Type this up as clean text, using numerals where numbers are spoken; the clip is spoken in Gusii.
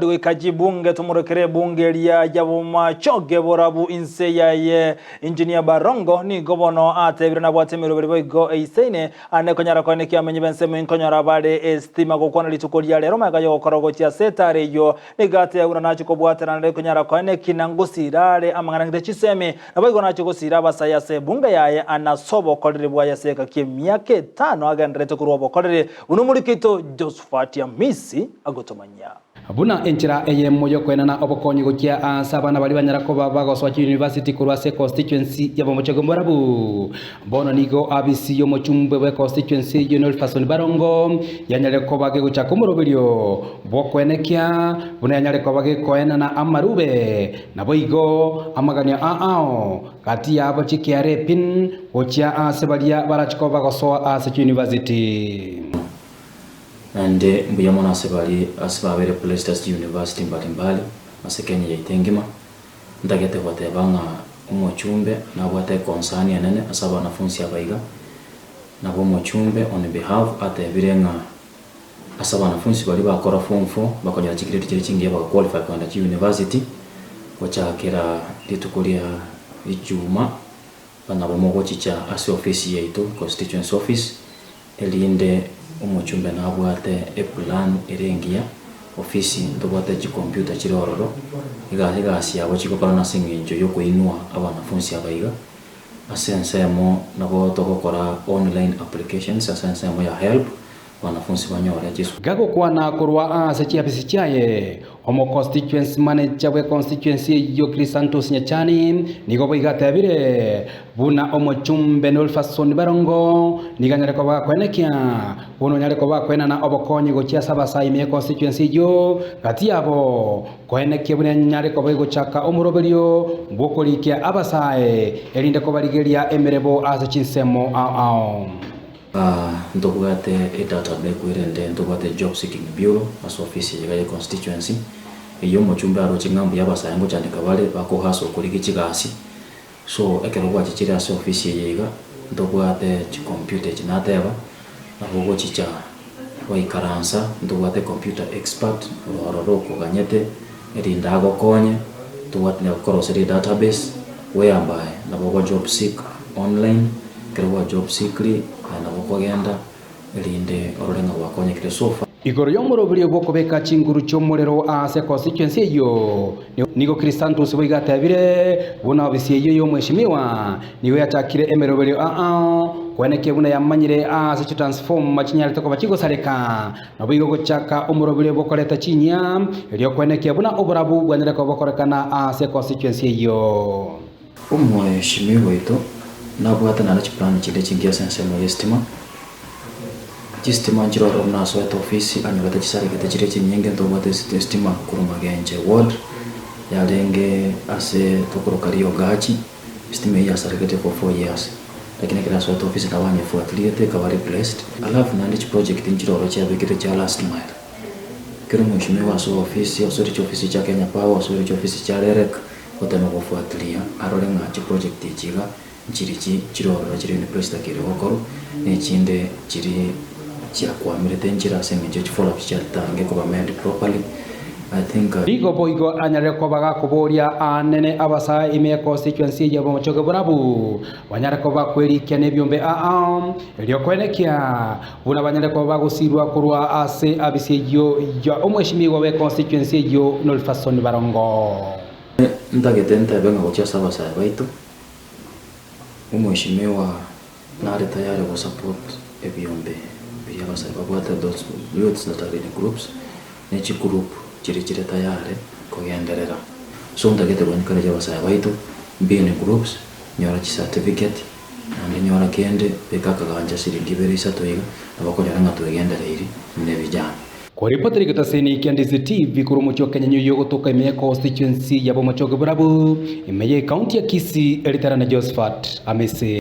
chiwodi goika chibunge tomorekere ebunge eria ya Bomachoge borabu inse yaye. Engineer Barongo nigo bono atebire nabwate emeroberi boigo eisaine ande konyara koenekia abamenyi b'ensemo inkonyora bare esitima gokwana rituko ria rero magega yogokora gochia ase etara eyio nigo atebire buna nachie kobwaterana nere konyara koenekia na ngosira are amang'ana ng'ite chisemi Naboigo nache gosiira abasae ase ebunga yaye ane ase obokoreri bwaye ase egeka ki'emiaka etano agendererete korwa obokoreri, buna omoriki oito Josafati Amisi agotomanyia. Buna enchera eyemo y'okoenana obokonyi gochia aase abana baria banyara koba bagosoa chiyunivasiti korwa ase econstituency ya Bomochoge Mborabu. Bono nigo abisi y'omochumbe bw'econstituency eyio Nelson Barongo yanyarire koba gegochaka omoroberio bw'okoenekia buna yanyare koba gekoenana amarube Naboigo amaganio aao gati yabo chikiare pin gochia aase baria barache koba bagosoa ase chiuniversity. Naende mbuya mono ase baria ase babeire placed ase chiuniversity mbali mbali ase Kenya yaito engima. Ntagete goteba ng'a omochumbe nabwate econcern enene ase abanafunsi aba iga, nabo omochumbe on behalf atebire ng'a Ase abanafunsi baria bakora form four bakonyora chigrade chiria chingiya baga qualify kogenda chiuniversity gochakera rituko ria ijuma nabo mogochicha ase ofisi yaito constituency office erinde omochumbe nabwate eplan ere engiya ofisi ntobwate chicomputer chire ororo iga egasi yabo chigokora nase eng'encho yokoinua abanafunsi aba iga ase ensemo nabo togokora online applications ase ensemo ya helb. Wanafunsi banyore chisu. Gagokwana korwa aase chiafisi chiaye, omoconstituency manager bwe constituency eyio Chrysanthus Nyachani nigo boigo atebire buna omochumbe Nolfason Barongo nigo anyare koba gakoenekia buna onyare koba gakoenana obokonyi gochia ase abasae ime ye constituency eyio gati yabo koenekia buna enyare koba egochaka omoroberio bw'okorikia abasae erinde kobarigeria emerebo ase chinsemo ao ao. Ntobwate edatabase erende ntobwate job seeking bureau ase ofisi eye iga ye constituency, eyio omochumbe aroche ng'a mbuya abasae ngochandeka bare bakohustle korigia chigasi. So ekero gwachichire ase ofisi eye iga, ntobwate chicomputer echi nateba, nabo ogochicha gwaikaransa, ntobwate computer expert oro ororo okoganyete erinde agokonye, ntobwate koroseria edatabase whereby nabo ogo job seek online. Ekero gwa job seekri, aye nabo okogenda, erinde orore ng'a gwakonyekire so far. Igoro y'omoroberio bw'okobeka chinguru chi'omorero aase constituency eyio, nigo Chrysanthus boigo atebire buna ofisi eyio y'omweshimiwa nigo yachakire emeroberio ao koenekia buna yamanyire aase chitransformer chinyarete koba chigosareka naboigo gochaka omoroberio bw'okoreta chinyia erio koenekia buna oborabu bwanyare koba bokorekana aase constituency eyio. Omweshimiwa oito nabwate naende chiplan chinde chingiya ase ensemo y'estima, chistima nchire ororo buna asoete ofisi anyorete chisaregete chire chinyinge ntobwate estima korwa Magenche ward yarenge ase tokoroka Riogachi, estima eyio yasaregete for 4 years lakini ekero asoete ofisi nabo anyefuatiliete ekaba replaced. Alafu naende chiproject nchire ororo chiabekire chia last mile, ekero omweshimiwa asoa ofisi, osoire chiofisi chia Kenya Power, osoire chiofisi chia REREC, Gotema gofuatilia arore ng'a chiproject echi iga nchiri chi chire ororo chire in place chitakeire gokorwa, na echinde chiri chiakwamerete nchire ase eng'encho chifollow ups chiatange koba made properly, I think. Nigo boigo anyarire koba gakoboria aanene abasae ime ye constituency eye y'obomochoge borabu banyare koba bakwerikia nebiombe aa erio koenekia buna banyare koba bagosirwa korwa ase abisi eyio ya omweshimiwa bwe constituency eyio Nolfason Barongo. Ntagete ntebe ng'a gochia ase abasae baito, omweshimiwa nare tayari go support ebiombe biria abasae babwate those youths that are in groups, ne chigroup chiria chire tayari kogenderera. So ntagete go encourage abasae baito, be in groups, nyora chicertificate, naende nyora kende, beka akagancha siringi ibere isato iga, nabo okonyora ng'a twegendereiri buna ebijana. Koripotera egetaseni kia Ndizi TV korwa omochie o Kenyanya oyio ogotoka ime ye constituency ya Bomochoge Borabu, ime ye ekaunti ya Kisii, eritara na Josephat Amisi.